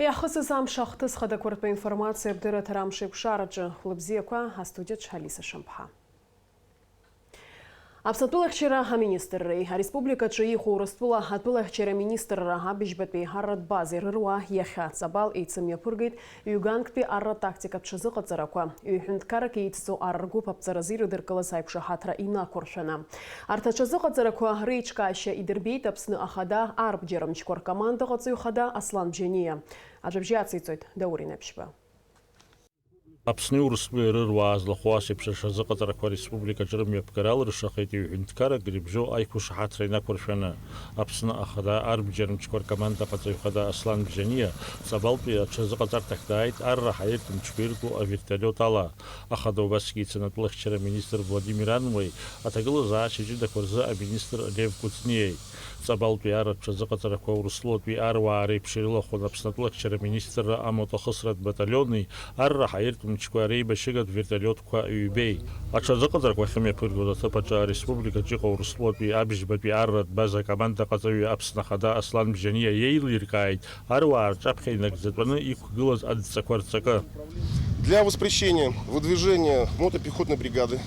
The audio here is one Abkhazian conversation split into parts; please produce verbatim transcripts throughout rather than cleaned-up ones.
Иаҳхысыз амш ахҭыс хадақәа ртәы аинформациа абдырраҭара амш еиқәшараҿы. Хәлыбзиақәа, астудиаҿ Алиса Шамԥҳа. Аԥсны атәылахьчара аминистрреи ареспубликаҿы иҟоу Урыстәыла атәылахьчара аминистрра абыжьбатәи арратә базеи рыруаа иахьа Ҵабал еицымҩаԥыргеит ҩганктәи арратә тактикатә ҽазыҟаҵарақәа, ҩ-ҳәынҭқаррак еицҵоу ар ргәыԥ аԥҵаразы ирыдыркылаз аиқәшаҳаҭра инақәыршәаны. Арҭ аҽазыҟаҵарақәа реиҿкаашьа идырбеит Аԥсны Ахада арбџьармчқәа ркоманда ҟаҵаҩ хада Аслан Бжьаниа. Аӡәыбжьы ациҵоит Даур Инаԥшьба. Аԥсни Урыстәылеи рыруаа злахәу ас еиԥш аҽазыҟаҵарақәа ареспубликаҿы рымҩаԥгара алыршахеит ҩ-ҳәынҭқаррак ирыбжьоу аиқәышаҳаҭра инақәыршәаны. Аԥсны Ахада арбџьармчқәа ркоманда ҟаҵаҩ хада Аслан Бжьаниа Ҵабалтәи аҽазыҟаҵарҭахь дааит арра ҳаиртә мчқәа ирку авертолиот ала. Ахада убасгьы ицын атәылахьчара аминистр Владимир Ануеи аҭагылазаашьа ҷыдақәа рзы аминистр Лев Кәыҵниеи. Ҵабалтәи арратә ҽазыҟаҵарақәа Урыстәылатәи аруаа реиԥш ирылахәын Аԥсны атәылахьчара аминистрра амотохысратә баталиони арра ҳаиртә мчқәа реибашьыгатә вертолиотқәа ҩбеи. Аҽазыҟаҵарақәа ахьымҩаԥыргоз аҭыԥ аҿы ареспубликаҿы иҟоу Урыстәылатәи абыжьбатәи арратә база акоманда ҟаҵаҩы Аԥсны Ахада Аслан Бжьаниа иеилиркааит аруаа рҿаԥхьа инагӡатәаны иқәгылаз адҵақәа рҵакы. Для воспрещения выдвижения мотопехотной бригады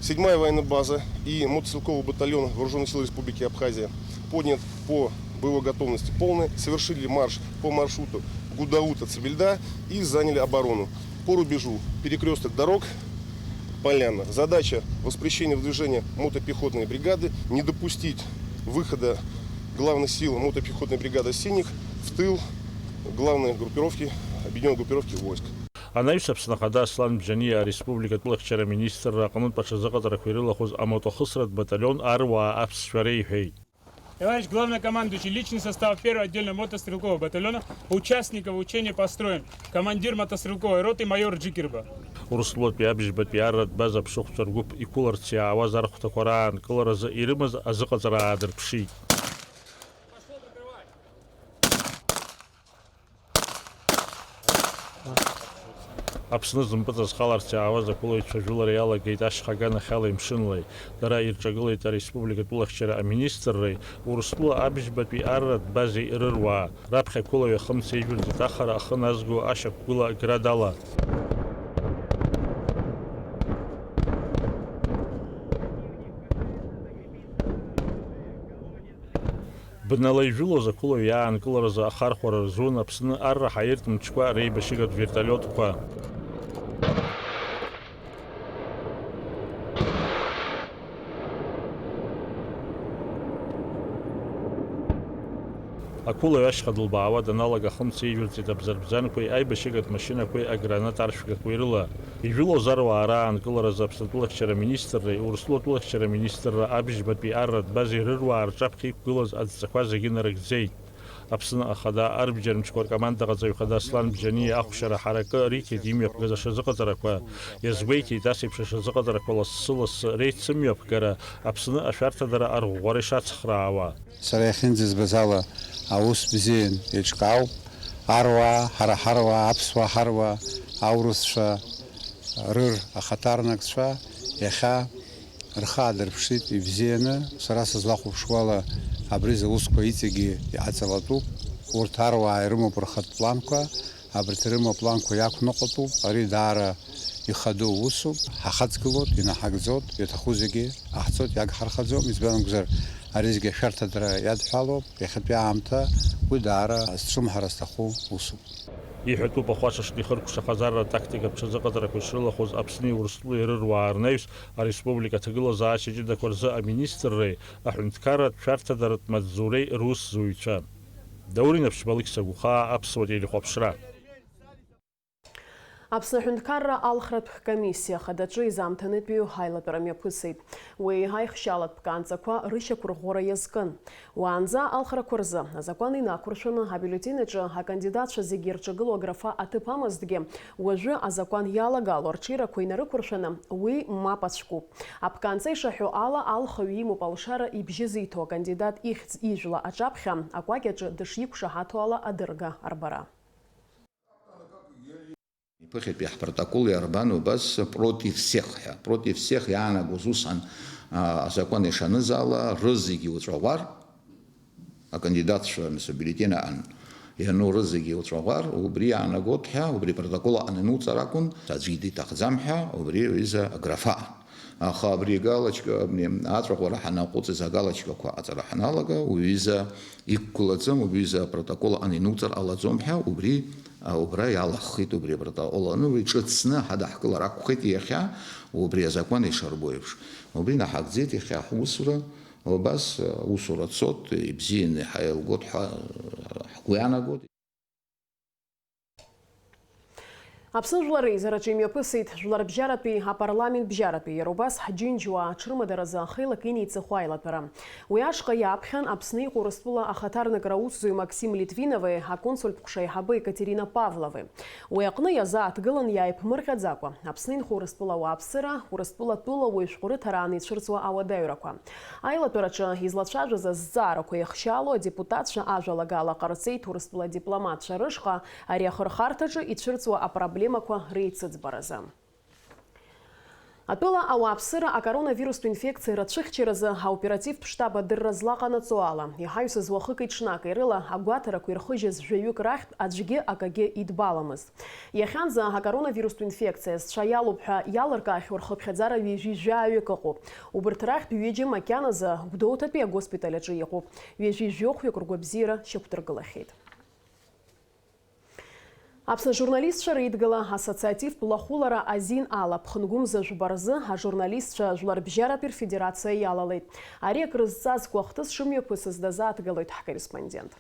седьмая военная база и мотострелковый батальон Вооружённых сил Республики Абхазия поднят по боевой готовности полной, совершили марш по маршруту Гудаута-Цабельда и заняли оборону по рубежу перекресток дорог Поляна. Задача воспрещения выдвижения мотопехотной бригады, не допустить выхода главных сил мотопехотной бригады «Синих» в тыл главной группировки, объединённой группировки войск. Анаҩс Аԥсны Ахада Аслан Бжьаниа ареспублика атәылахьчара аминистрра аҟнытә аҽазыҟаҵарақәа ирылахәыз амотохысратә баталион аруаа аԥсшәа реиҳәеит. Товарищ главнокомандующий, личный состав первого отдельного мотострелкового батальона, участников учения построен командир мотострелковой роты майор Джикерба. Урыстәылатәи абыжьбатәи арратә база аԥшыхәцәа ргәыԥ иқәыларц иаауаз архәҭақәа раанкыларазы ирымаз азыҟаҵара аадырԥшит. Аԥсны зымпыҵазхаларц иаауаз ақәылаҩцәа жәылара иалагеит ашьха аганахьала имшынлеи. Дара ирҿагылеит ареспублика атәылахьчара аминистрреи Урыстәыла абыжьбатәи арратә базеи рыруаа. Раԥхьа ақәылаҩ ахымца ижәылҵеит ахара ахы назго ашьақәгыла Град ала. Бнала ижәылоз ақәылаҩ иаанкыларазы ахархәара рзун Аԥсны арра ҳаиртә мчқәа реибашьыгатә вертолиотқәа. Ақәылаҩ ашьха дылбаауа даналага, ахымца ижәылҵеит абзарбзанқәеи аибашьыгатә машьынақәеи аграната аршәгақәеи рыла. Ижәылоз аруаа раанкыларазы Аԥсны атәылахьчара аминистрреи Урыстәыла атәылахьчара аминистрра абыжьбатәи арратә базеи рыруаа рҿаԥхьа иқәгылаз адҵақәа зегьы нарыгӡеит. Аԥсны Ахада арбџьармчқәа ркомандаҟаҵаҩ хада Аслан Бжьаниа ахәшьара ҳаракы риҭеит имҩаԥгаз аҽазыҟаҵарақәа. Иазгәеиҭеит ас еиԥш аҽазыҟаҵарақәа лассы-лассы реицымҩаԥгара Аԥсны ашәарҭадара арӷәӷәара ишацхраауа. Сара иахьынӡазбаз ала, аус бзиан еиҿкаауп, аруаа, ҳара ҳаруаа, аԥсуаа ҳаруаа, аурысцәа, рыр ахаҭарнакцәа иахьа рхы аадырԥшит ибзианы. Сара сызлахәаԥшуала, абри заусқәа иҵегьы иҟаҵалатәуп. Урҭ аруаа ирымоуп рхатә планқәа, абарҭ ирымоу апланқәа иақәныҟәатәуп. Ари даара ихадоу усуп. Ҳахаҵгылоит, инаҳагӡоит, иаҭаху зегьы ҟаҳҵоит, иагҳархаӡом. Избан акәзар, ари зегьы ашәарҭадара иадҳәалоуп. Иахьатәи аамҭа уи даара зцәымҳара зҭаху усуп. Иҳәатәуп, ахәаҽ шнеихыркәшахаз арра атактикатә ҽазыҟаҵарақәа ишрылахәыз Аԥсни Урыстәылеи рыруаа рнаҩс ареспублика аҭагылазаашьа ҷыдақәа рзы аминистрреи аҳәынҭқарратә шәарҭадаратә маҵзуреи русзуҩцәа. Даур Инаԥшьба, Алықьса Гәхаа, Аԥсуа телехәаԥшра. Аԥсны аҳәынҭқарра алхратә комиссиа ахадаҿы изаамҭанытәиу аилатәара мҩаԥысит. Уи аихшьалатә ԥканҵақәа рышьақәырӷәӷәара иазкын. Уаанӡа алхрақәа рзы азакәан инақәыршәаны абиуллетень аҿы акандидатцәа зегьы ирҿагылоу аграфа аҭыԥ амазҭгьы, уажәы азакәан иалагало арҽеирақәа инарықәыршәаны уи мап ацәкуп. Аԥканҵа ишаҳәо ала, алхаҩ имоуп алшара ибжьы зиҭо акандидат ихьӡ ижәла аҿаԥхьа, акәакь аҿы дышиқәшаҳаҭу ала адырга арбара. Иԥыхьатәи ҳпротокол иарбан убас против всех ҳәа, против всех иаанагоз ус ан, а, азакәан ишаныз ала, рызегьы уцәаӷәар, акандидатцәа, нас, абиуллетень аан, Ианурызегьы уцәаӷәар, убри иаанагоит ҳәа, убри апротокол аҟны инуҵар акәын, аӡәгьы диҭахӡам ҳәа, убри аҩыза аграфа. Аха абри агалочка, абни аҵәаӷәара ҳанаҟәыҵыз агалочкақәа аҵара ҳаналага, уҩыза иқәгылаӡом, убри аҩыза апротокол аҟны инуҵар ҟалаӡом ҳәа, убри, а, убра иалаххит, убри апротокол аҟны, уи ҿыцны ҳадаҳкылар акәхеит иахьа, убри азакәан ишарбо еиԥш. Убри наҳагӡеит иахьа ҳусура, убас, а, усура цот, ибзианы ҳаилгот ҳәа ҳгәы иаанагот. Аԥсны Жәлар Реизараҿы имҩаԥысит Жәларбжьаратәи апарламент бжьаратәи, иара убас ҳџьынџьуаа аҽрымадаразы ахеилак иниҵахо аилатәара. Уи ашҟа иаԥхьан Аԥсны иҟоу Урыстәыла ахаҭарнакра аусзуҩ Максим Литвинови аконсультә ҟәша аиҳабы Екатерина Павлови. Уи аҟны иазааҭгылан иааиԥмырҟьаӡакәа Аԥсны инхо Урыстәыла ауааԥсыра, Урыстәыла тәылауаҩ шәҟәрыҭараан ицәырҵуа ауадаҩрақәа. Аилатәараҿы излацәажәаз азҵаарақәа иахшьаало адепутатцәа ажәалагала ҟарҵеит Урыстәыла дипломатцәа рышҟа ари ахырхарҭаҿы ицәырҵуа апроблемақәа реицыӡбаразы. Атәыла ауааԥсыра акоронавирустә инфекциа рацәыхьчаразы аоперативтә штаб адырра злаҟанаҵо ала, иҳаҩсыз уахыки-ҽнаки рыла агәаҭарақәа ирхыжьыз жәаҩык рахьтә аӡәгьы акагьы идбаламызт. Иахьанӡа акоронавирустә инфекциа зцәа иалоуп ҳәа иалыркаахьоу рхыԥхьаӡара ҩажәи жәаҩык ыҟоуп. Убырҭ рахьтә ҩыџьа макьаназы Гәдоуҭатәи агоспиталь аҿы иҟоуп. Ҩажәи жәохәҩык ргәабзиара шьақәдыргылахьеит. Аԥсны ажурналистцәа реидгыла ассоциативтә лахәылара азин ала ԥхынгәымза жәба рзы ажурналистцәа Жәларбжьаратәи рфедерациа иалалеит. Ари акрызҵазкуа ахҭыс шымҩаԥысыз дазааҭгылоит ҳкорреспондент.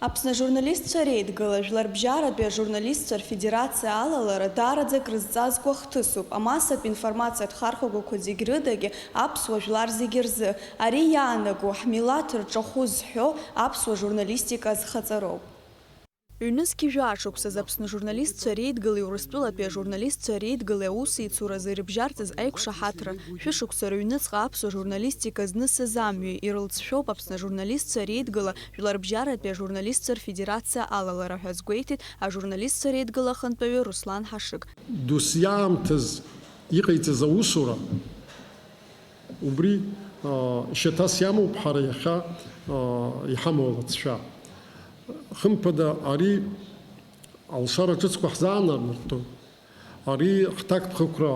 Аԥсны ажурналистцәа реидгыла Жәларбжьаратәи ажурналистцәа рфедерациа алалара даараӡа акрызҵазкуа хҭысуп, амассатә информациатә хархәагақәа зегь рыдагьы аԥсуа жәлар зегьы рзы. Ари иаанаго, ҳмилаҭ рҿахәы зҳәо аԥсуа журналистика азхаҵароуп. Ҩнызқьи жәаа шықәсазы Аԥсны ажурналистцәа реидгылеи Урыстәылатәи ажурналистцәа реидгылеи аусеицуразы ирыбжьарҵаз аиқәшаҳаҭра, шәышықәса рыҩныҵҟа аԥсуа журналистика знысыз амҩа ирылҵшәоуп Аԥсны ажурналистцәа реидгыла Жәларбжьаратәи ажурналистцәа рфедерациа алалара ҳәа азгәеиҭеит ажурналистцәа реидгыла ахантәаҩы Руслан Ҳашыг. Досиаамҭаз иҟаиҵаз аусура, убри, а, шьаҭас иамоуп ҳара иахьа, а, иҳамоу алыҵшәа. Хымԥада, ари алшара ҿыцқәа ҳзаанармыртәоит. Ари ҳҭакԥхықәра,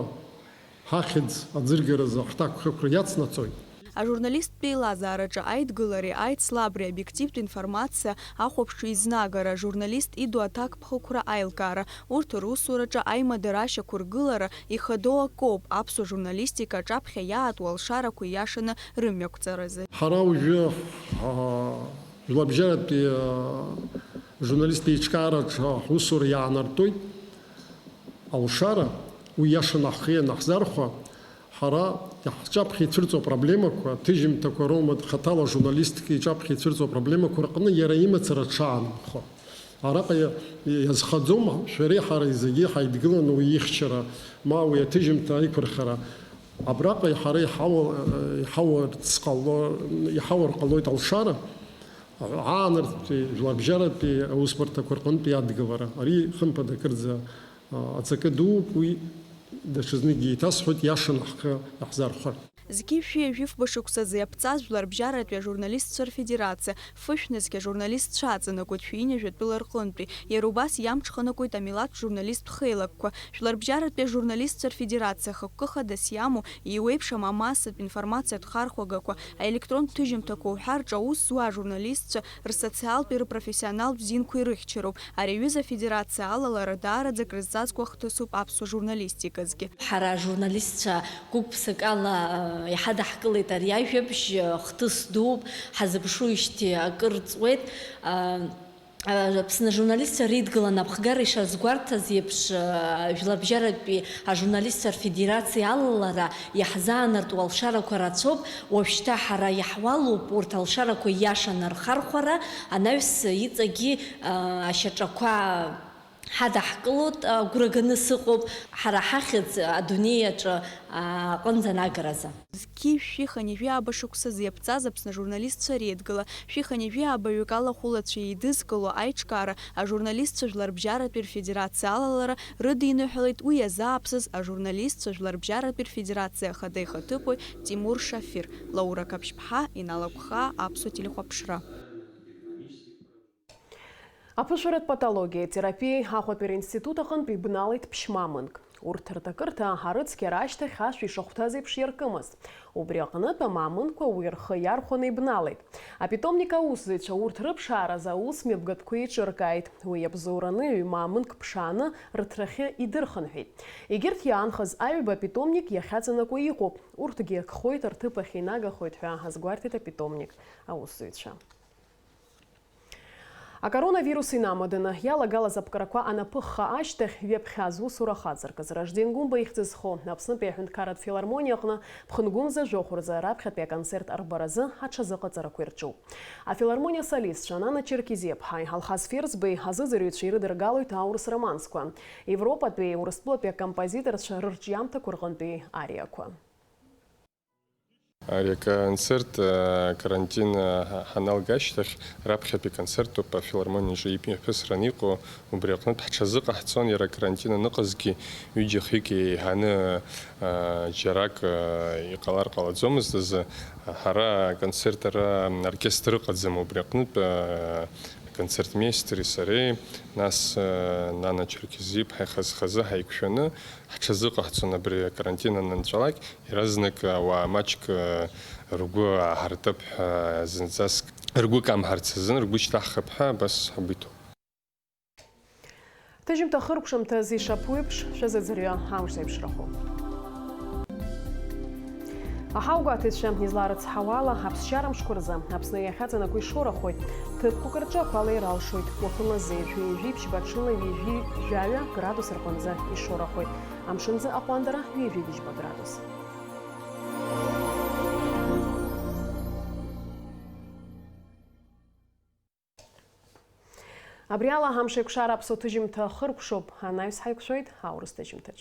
ҳахьӡ аӡыргаразы ҳҭакԥхықәра иацнаҵоит. Ажурналисттә еилазаараҿы аидгылареи аицлабреи, обиективтә информациа ахәаԥшҩы изнагара, ажурналист иду аҭакԥхықәра аилкаара, урҭ русураҿы аимадара ашьақәыргылара ихадоу акоуп аԥсуа журналистика аҿаԥхьа иаатуа алшарақәа ииашаны рымҩақәҵаразы. Ҳара уажәы, ҳа, жәларбжьаратәи, а, журналисттә еиҿкаараҿы ҳусура иаанартәоит. Алшара, уи иашаны ҳхы ианаҳзархәа, ҳара ҳҿаԥхьа ицәырҵуа проблемақәа, аҭыжьымҭақәа роума, хаҭала ажурналистика иҿаԥхьа ицәырҵуа проблемақәа рҟны иара имацара дшаанымхо. Араҟа иа-, иазхаӡом, шәареи ҳареи зегьы ҳаидгыланы уи ихьчара, ма уи аҭыжьымҭа аиқәырхара. Абраҟа ҳара иҳауа-, иҳауарц ҟало-, иҳауар ҟалоит алшара, ааныртәи, жәларбжьаратәи аусбарҭақәа рҟынтәи адгылара. Ари, хымԥада, акырӡа, а, аҵакы дууп, уи даҽазныкгьы еиҭасҳәоит, иашаны ҳхы иаҳзархәар. Зқьи шәи жәифба шықәсазы иаԥҵаз Жәларбжьаратәи ажурналистцәа рфедерациа, фышә нызқь ажурналистцәа аҵанакуеит шәи ҩынҩажәа тәыла рҟынтәи, иара убас иамҽханакуеит амилаҭтә журналисттә хеилакқәа. Жәларбжьаратәи ажурналистцәа рфедерациа хықәкы хадас иамоу, еиуеиԥшым амассатә информациатә хархәагақәа, аелектронтә ҭыжьымҭақәа уҳәа рҿы аус зуа ажурналистцәа рсоциалтәи рпрофессионалтә зинқәа ирыхьчароуп. Ари аҩыза афедерациа алалара даараӡа акрызҵазкуа хҭысуп аԥсуа журналистиказгьы. Ҳара ажурналистцәа гәык-ԥсыкала, э, иҳадаҳкылеит ари ажәабжь, э, хҭыс дууп, ҳазыԥшуижьҭеи акыр ҵуеит. Э, э, Аԥсны ажурналистцәа реидгыла анапхгара ишазгәарҭаз еиԥш, э, Жәларбжьаратәи ажурналистцәа рфедерациа алалара иаҳзаанарту алшарақәа рацәоуп, уажәшьҭа ҳара иаҳуалуп урҭ алшарақәа ииашаны рхархәара, анаҩс иҵегьы, э, ашьаҿақәа ҳадаҳкылоит, агәра ганы сыҟоуп, ҳара ҳахьӡ адунеи аҿы, а, аҟынӡа анагаразы. Зқьи шәи хынҩажәи ааба шықәсазы иаԥҵаз Аԥсны ажурналистцәа реидгыла, шәи хынҩажәи ааба ҩык алахәылацәа еидызкыло аиҿкаара, ажурналистцәа Жәларбжьаратәи рфедерациа алалара рыдиныҳәалеит, уи иазааԥсаз ажурналистцәа Жәларбжьаратәи рфедерациа ахада ихаҭыԥуаҩ Тимур Шафир. Лаура Қаԥшьԥҳа, Инал Агәхаа, Аԥсуа телехәаԥшра. Аԥышәаратә патологиеи атерапиеи Аҟәатәи аинститут аҟынтә ибналеит ԥшь мамынк. Урҭ рҭакырҭа арыцқьара ашьҭахь ашә ишахәҭаз еиԥш иаркымызт. Убри аҟнытә амамынқәа уи рхы иархәаны ибналеит. Апитомник аусзуҩцәа урҭ рыԥшааразы аус мҩаԥгатәқәа еиҿыркааит. Уи иабзоураны ҩ-мамынк ԥшааны рыҭрахьы идырхынҳәит. Егьырҭ иаанхаз аҩба апитомник иахьаҵанакуа иҟоуп. Урҭгьы акхоит, рҭыԥ ахь инагахоит ҳәа азгәарҭеит апитомник аусзуҩцәа. Акоронавирус инамаданы иалагалаз аԥкрақәа анаԥыхха ашьҭахь, ҩаԥхьа зусура ахаҵаркыз Ражден Гәымба ихьӡ зху Аԥснытәи аҳәынҭқарратә филармониа аҟны ԥхынгәымза жәохә рзы раԥхьатәи аконцерт арбаразы аҽазыҟаҵарақәа ирҿуп. Афилармониа солистцәа Нана Черкизиаԥҳаи Алхас Ферзбеи азыӡырҩцәа ирыдыргалоит аурыс романсқәа. Европатәи, Урыстәылатәи акомпозиторцәа рырҿиамҭақәа рҟынтәи ариақәа. Ари аконцерт, э, карантин, э, ҳаналга ашьҭахь раԥхьатәи концерттәуп афилармониаҿы имҩаԥысран иҟоу, убри аҟнытә ҳҽазыҟаҳҵон, иара карантин аныҟазгьы ҩыџьа-хҩык еиҳаны, э, џьарак, э, иҟалар ҟалаӡомызт азы, ҳара аконцерт ара оркестр ыҟаӡам, убри аҟнытә, э, аконцертмеистери сареи, нас, э, Нана Черкизиԥҳаи хаз-хазы ҳаиқәшәаны ҳҽазыҟаҳҵон абри акарантин анынҵәалак. Иаразнак ауаа маҷк, э, ргәы ааҳартып ҳәа, зынӡаск ргәы камҳарц азын, ргәы шьҭаҳхып ҳәа абас ҳгәы иҭоуп. Ҭыжьымҭа хыркәшамҭаз ишаԥу еиԥш, шәазыӡырҩы амш зеиԥшрахо. Аҳаугәаҭаҩцәа изларыцҳауа ала, аԥсшьара мшқәа рзы Аԥсны иахьаҵанакуа ишоурахоит, ҭыԥқәак рҿы ақәа леира алшоит, уахынла зеижә-ҩажәи ԥшьба ҽынла ҩажәи жәаҩа градус рҟынӡа ишоурахоит, амшынӡы аҟәандара ҩажәи ԥшьба градус. Абри ала амш еиқәшара аԥсуа ҭыжьымҭа хыркәшоуп, анаҩс ҳаиқәшәоит аурыс ҭыжьымҭаҿ.